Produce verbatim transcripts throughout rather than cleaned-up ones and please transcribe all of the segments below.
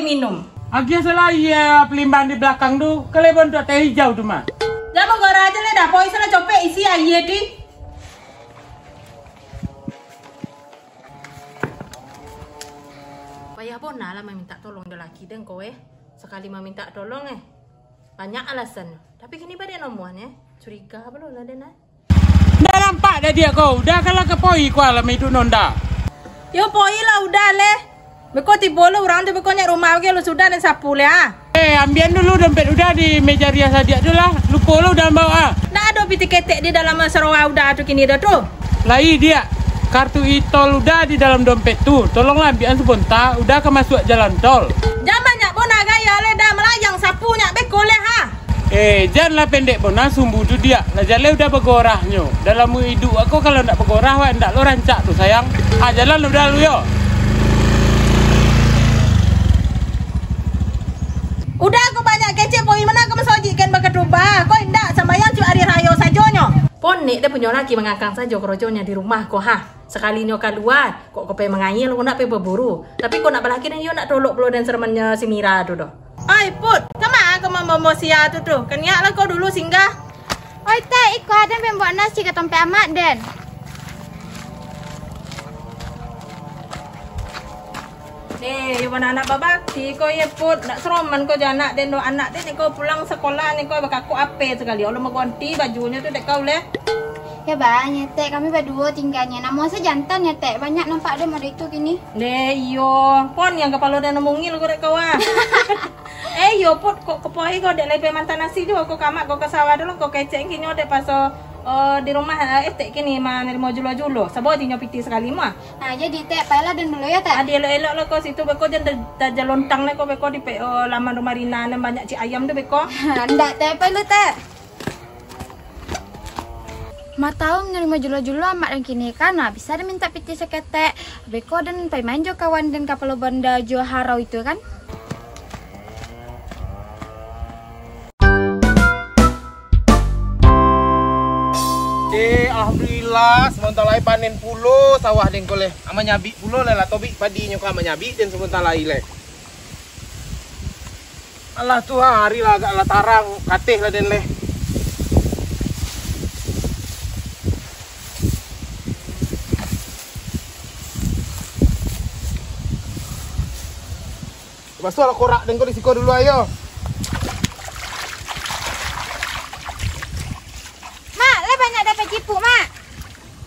minum. Agiah salah aia pelimban di balakang tu, kalebon tu teh hijau tu mah. Jan bagorah aja lah dah, poi salah copek isi aia di. Payah bona lah mamintak tolong jo laki den ko, eh. Sakali mamintak tolong, eh, banyak alasan. Tapi kini badek nomuahnyo, eh. Curiga pulo lah den, eh. Ndak nampak dah diak ko, Uda kalah ka poi ko alam iduik nonda. Yo poi lah Uda leh. Beko tibo lo urang tu beko nyak rumah bagi lo sudah den sapu leh ah. Eh, ambian dulu dompet Uda di meja rias adiak tu lah. Lupo lo Uda mambao ah. Ndak ado pitih ketek di dalam sarowa Uda tu kini dah tu. Lai diak, kartu e-tol Uda di dalam dompet tu. Tolonglah ambian sabonta, Uda ka masuak jalan tol. Jan banyak bona gaya leh dah, malayang sapu nyak beko leh ha. Eh, jan lah pendek bona sumbu tu diak. Lah jaleh Uda bagorahnyo. Dalam iduik ko kalau ndak bagorah wak ndak lo rancak tu sayang. Ah, jalan Uda lu yo. Uda ko banyak kecek poi mana ko masojik kan bakatubah. Ko indak sambayang cuk ari rayo sajonyo. Ponek deh punyo laki mangakang sajo korojonyo di rumah ko ha. Sakalinyo kalua, kok ko pai mangaia, kok ndak pai baburu. Tapi kok ndak balaki den iyo ndak tolok pulo den seremannya si Mira tu doh. Ai, Put, kama ko mambawa sia tu tu? Kaniak lah ko dulu singgah. Oi, Tek, iko aden pembuat nasi ka tompek amak den. Nih, yo mana anak babakti ko ye Put, ndak seroman ko jo anak den doh. Anak den ko pulang sekolah ni ko bakakok ape sekali. Allah magonti bajunyo tu dek kau leh. Ya, Bang, nyetek kami baduo tinggalnya. Namo sajantan nyetek, banyak nampak deh mode itu kini. Deh, iyo. Pon yang kapalo dah mungil ko dek kau ah. Eh, iyo, Put, kok kepohi kau dek lepe mantan nasi juo kau kamak kau ke sawah dulu kau kecek kinyo dek paso eh, di rumah eh, etek kini manarimo julo-julo. Sabo dinyo piti sekali mah. Nah, jadi tek, pailah dan dulu ya, tek. Adi elok-elok lah kau situ beko jan da- dajalontang lah kau beko di pe- eh, laman rumah Rina nan banyak cik ayam tu beko. Ndak, tek, pailah, tek. Mataum narimo julo-julo amak dan kini kan, nah, bisa diminta piti saketek. Beko dan pai main jo kawan dan kapalo banda jo harau itu kan. Eh, alhamdulillah, sabanta lai panen pulo sawah den ko leh. Amak nyabik pulo leh lah, tobik padinyo ko amak nyabik den sabanta lai leh. Alah tu hari lah agak lah tarang, kateh lah den leh. Basuahlah korak den ko di siko dulu ayo. Mak, lah banyak dapek cipuk, Mak.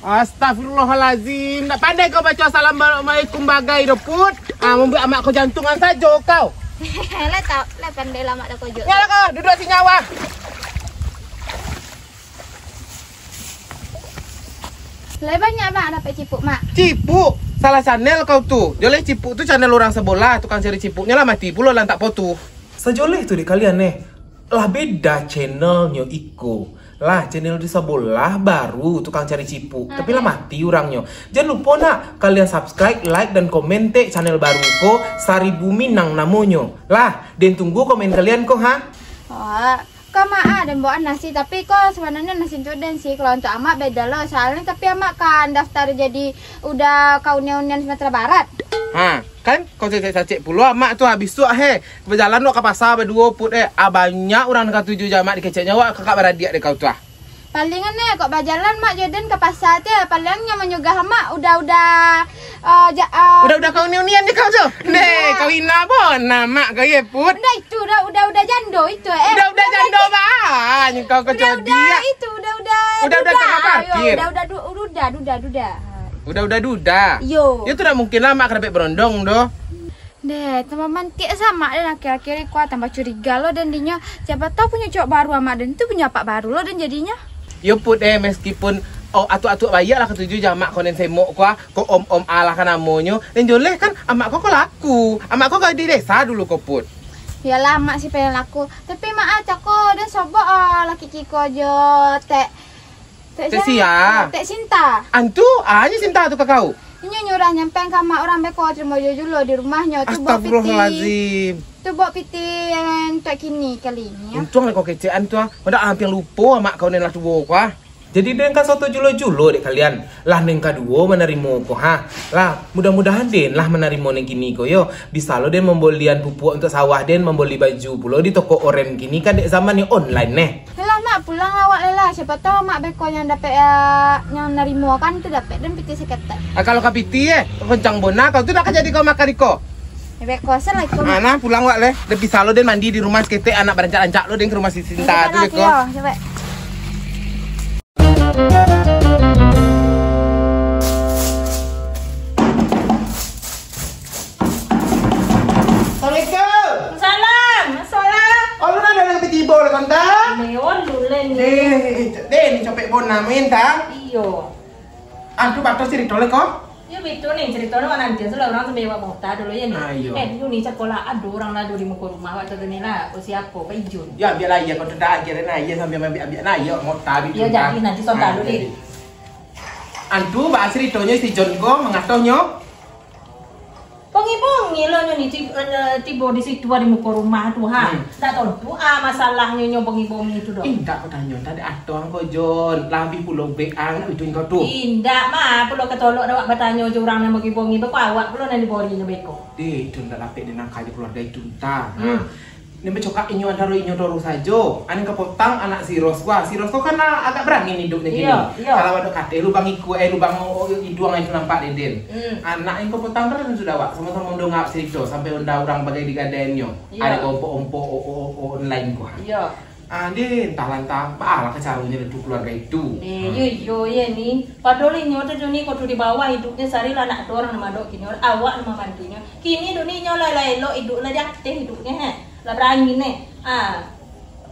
Astagfirullahalazim, ndak pandai kau baco assalamualaikum bagai doh, Put. Ah, mambuek amak kau jantungan sajo kau. Lah tau, lah pandai lah Mak dah kojok. Nyalah kau, duduak sinyawa. Lai banyak, Mak, dapek cipuk, Mak. Cipuk? Salah channel kau tu. Joleh cipuk tu channel urang sabolah, tukang cari cipuknyo lah mati pulo lah tak potuh. Sajoleh tu dek kalian, eh. Lah beda channelnyo iko. Lah channel di sabolah baru tukang cari cipuk. Tapi lah mati urangnyo. Jan lupo nak kalian subscribe, like, dan komen tek channel baru ko, Saribu Minang namonyo. Lah, den tunggu komen kalian ko, ha. Wah, Ko amak ah, den bawa nasi, tapi ko sabananyo nasi untuak den sih, kalau untuak amak beda lo, soalnyo tapi amak kan daftar jadi uda ka Unian-Unian Sumatera Barat. Ha, kan? Kau sacek-sacek pulo amak tu, habis tu ah, he. Bajalan wak ka pasa baduo Put, eh. Ah, banyak urang katuju jo amak dikeceknyo wak kakak baradiak dek kau tu ah. Palingan eh, kok bajalan mak jo den ka pasa tu, palingan nyo manyugah amak uda-uda Ah, ja, ah. Uda-uda ka Unian-Unian ni kau tu. Neh, kau ina pun. Nah, mak kau ye, Put. Ndak itu, uda-uda jando itu, eh. Uda-uda jando, bah. Nyo kau kecodiak. Itu, uda-uda. Uda-uda duda. Tangah parkir. Uda-uda du-, duda, duda, duda. Uda-uda duda. Yo. Yo tu ndak mungkin lah mak ka dapek berondong doh. Deh, tambah mantiak sa amak den akhir-akhir ni, kuah tambah curiga lo den dinyo. Siapa tahu punyo cowok baru amak den tu punyo apak baru lo den jadinyo. Yo Put eh, meskipun oh, atuak-atuak baiak lah katuju jo amak ko nan semok ko ah, ko om-om alah ka namonyo. Nan joleh kan amak ko ko laku. Amak ko ka di desa dulu ko Put. Iyolah amak si pengen laku. Tapi mak ah, cako den sobok ah, laki kiko jo tek. Tek sia? Tek Sinta. Antu, ah, nyo Sinta tu ka kau. Inyo nyurah nyampaian ka amak urang beko tarimo jo julo di rumahnyo tu bawa piti. Astagfirullahalazim. Tu bawa piti yang tak kini kali ni. Untuang lah kau kecekan tu ah. Pada hampir lupo amak kau ni lah tuo ko ah. Jadi den kan soto julo-julo dek kalian. Lah nan kaduo manarimo ko ha. Lah, mudah-mudahan den lah manarimo nan kini ko yo. Bisa lo den mambolian pupuak untuak sawah den, mamboli baju pulo di toko oren kini kan dek zaman ni online neh. Yolah, Mak, pulang awak lai lah. Siapa tahu Mak beko yang dapek, ah, yang narimo kan tu dapek den pitih saketek. Ah, kalau ka pitih, eh, kencang bona kau tu nak ka jadi kau makan iko. Eh, beko, assalamualaikum. Ah, nah, pulang awak leh. Lebih salo den mandi di rumah saketek, anak barancak-rancak lo den ka rumah si Sinta tu beko. Iyo, capek. Assalamualaikum. Salam. Masalah. Oh, lu nak dalam tiba lah, Tanta? Lewat dulu ni. Deh, deh, ni copek bona main, ta? Iyo. Aduh, batas cerita lah, kok. Yo, bitu ni, cerita ni, nanti sudah orang sampai bawa mota dulu ya ni. Ah, iyo. Eh, dulu ni sekolah ada orang lalu di muka rumah waktu tu ni lah. Oh, siapa? Pak Ijun. Ya, biarlah iya, kau tidak akhirnya, nah, iya sambil ambil-ambil, nah, iya, mota bitu. Ya, jadi nanti sontak dulu ni. Antu, bah ceritanya si John ko mangatohnyo. Bongi-bongi lo nyo ni ti-, eh, tibo di situ di muko rumah tu ha. Hmm. Ndak tontu ah masalahnyo nyo bongi-bongi tu doh. Indak ko tanyo tadi atong ko John, labih pulo beang nak itu kau tu. Indak mah, pulo katolok awak batanyo jo urang nan bongi-bongi, beko awak pulo nan dibori nyo beko. Deh, itu ndak lapek dinangkali keluarga itu entah. Hmm. Nan bacokak inyo antaro inyo toro sajo. Anin kapotang anak si Ros ko. Si Ros ko kan agak barangin idupnyo kini. Iyo, iyo. Kalau ado kateh lubang iku, eh, lubang o-, o-, iduang itu nampak dek den. Hmm. Anak nan kapotang kan sudah awak samo-samo mandonga carito sampai unda urang bagai digadaiannyo. Iyo. Ado ompok-ompok o-, o-, o-, online ko. Iyo. Ah, den, entahlah, entah baalah ka caronyo tu keluarga itu. Eh, iyo, iyo, iyo ni. Padahal inyo tu ni, ko tu di bawah idupnyo sari lah nak ado urang nan madok kini, awak nan mambantunyo. Kini tu ni inyo lah, lah elok idup, lah di ateh idupnyo, he. Lah barangin, eh. Ah.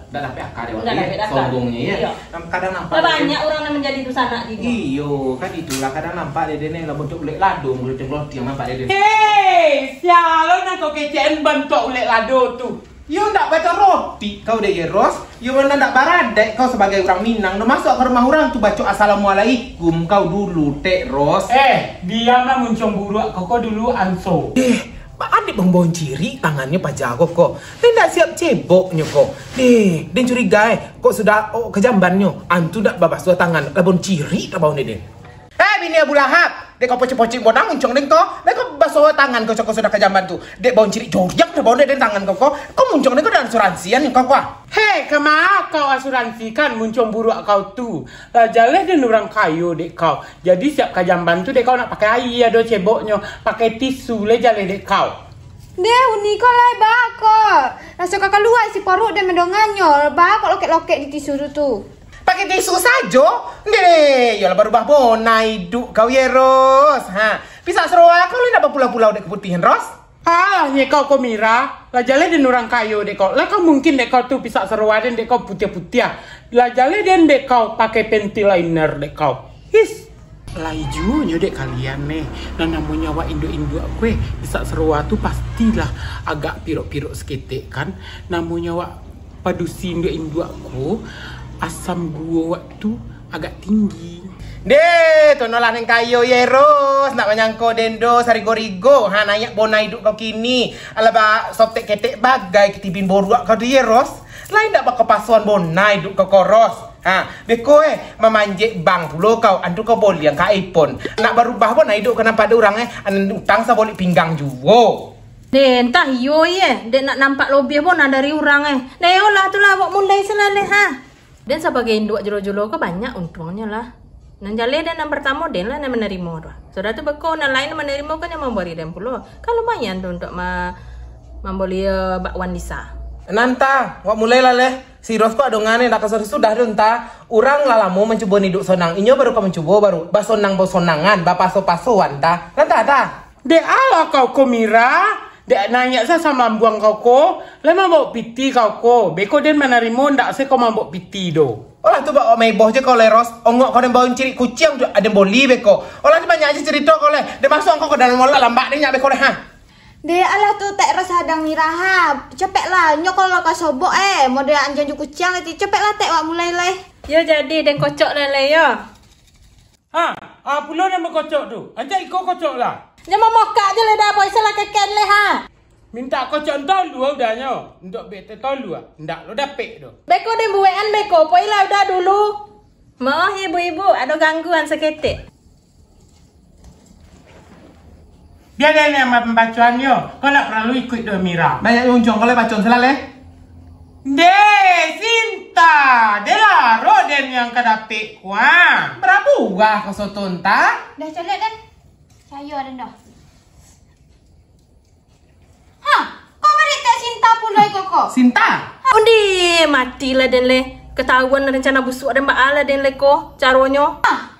Ndak dapek aka dek awak, ndak dapek aka. Sombongnyo, ya. Iyo. Kadang nampak lah banyak urang nan manjadi dunsanak kini. Iyo, kan itulah kadang nampak dek den, lah bantuak ulek lado, manggeloteng-geloteng nampak dek den. Hei, sia lo nan kau kecekan bantuak ulek lado tu? Yo ndak baco roti kau dek ye, Ros. Yo mano ndak baradaik kau sabagai urang Minang, ndak masuak ka rumah urang tu baco assalamualaikum kau dulu, Tek Ros. Eh, diamlah muncuang buruak kau ko dulu, Anso. Eh, baa dek bang bonciri tangannyo paja ko ko. Deh ndak siap ceboknyo ko. Deh, den curiga eh, kok sudah o-, ka jambannyo, antu ndak babasuah tangan, lah bonciri ka bawah ni den. Eh, bini Abu Lahab, dek kau pocik-pocik bonang muncuang den ko, dek kau basuah tangan kau cako sudah ka jamban tu. Dek bau cirik joriang dah bau dek den tangan kau ko, kau muncuang den ko dalam asuransian kau ko ah. Hei, kama kau asuransikan muncuang buruak kau tu? Lah jaleh den urang kayo dek kau. Jadi siap ka jamban tu dek kau nak pakai aia ado ceboknyo, pakai tisu le jaleh dek kau. Deh, uni ko lai baa ko. Raso ka kalua isi paruik den mandonganyo, baa kok lokek-lokek di tisu tu tu. Pakai tisu sajo? Ndeh, iyolah barubah bona iduik kau ye, Ros. Ha, pisak saroa kau lai ndak bapulau-pulau dek kaputihan, Ros? Alah, nye kau ko Mira, lah jaleh den urang kayo dek kau. Lah kau mungkin dek kau tu pisak saroa den dek kau putiah-putiah. Lah jaleh den dek kau pakai panty liner dek kau. His. Lai juo nyo dek kalian neh, nan namonyo awak induak-induak ko eh, pisak saroa tu pastilah agak pirok-pirok saketek kan. Namonyo awak padusi induak-induak ko, asam guo wak tu agak tinggi. Deh, tonolah nan kayo ye, Ros. Ndak manyangko den do, sarigo-rigo. Ha, naiak bona iduik kau kini. Alah ba, sotek ketek bagai katibin boruak kau tu ye, Ros. Lai ndak bakapasoan bona iduik kau ko, Ros. Ha, beko eh, mamanjek bank pulo kau, antu kau boliang ka iPhone. Nak barubah bona iduik kau nampak dek urang eh, anan utang sabolek pinggang juo. Deh, entah iyo ye, dek nak nampak lobiah bona dari urang eh. Nah, iyolah tu lah, awak mulai salaleh, ha. Den sabagai induak julo-julo ko banyak untuangnyo lah. Nan jaleh den nan partamo, den lah nan manarimo tu. Sudah tu beko nan lain nan manarimo kan nan mambari den pulo. Kan lumayan tu untuak ma-, mamboli, eh, bakwan Lisa. Nan ta, wak mulai lah leh. Si Ros ko adongan eh, ndak ka sudah-sudah tu entah. Urang lah lamo mancubo iduik sonang. Inyo baru ka mancubo baru. Basonang-basonangan, bapaso-pasoan ta. Nan ta, ta. Dek alah kau ko Mira, dek naiak sa samambuang kau ko, lah mambawok piti kau ko, beko den manarimo ndak se kau mambawok piti do. Olah tu bak wak maiboh je kau leh, Ros, ongok kau den bau cirik kuciang tu, aden boli beko. Olah tu banyak aja cerito kau leh, den masuak kau ka dalam molak lambak den nyak beko leh, ha. Dek alah tu Tek Ros hadang Mira ha, capek lah, nyo kalau lah ka sobok eh, model anjang jo kuciang tadi, capek lah Tek wak mulai lai. Yo jadi den kocok lai lai yo. Ha, a pulo nan bakocok tu? Ancak iko kocok lah. Jan mamokak je lah dah, boy, salah keken leh ha. Mintak kocok tolu udahnyo. Untuak bete tolu ah. Ndak lo dapek tu. Beko den buekan beko, poi lah udah dulu. Maoh ibu-ibu, ado gangguan saketek. Bia den nan mambacoan yo, kau ndak paralu ikuik doh Mira. Banyak unjuang kalau bacoan salaleh. Deh, Sinta, deh laro den nan ka dapek kuah. Bara buah kau soto Nta? Dah caliak den. Cayo den doh. Hah, kok maritak Sinta pulo iko ko? Sinta? Undi, matilah den leh. Katahuan rencana busuak den baa lah den leh ko caronyo. Hah,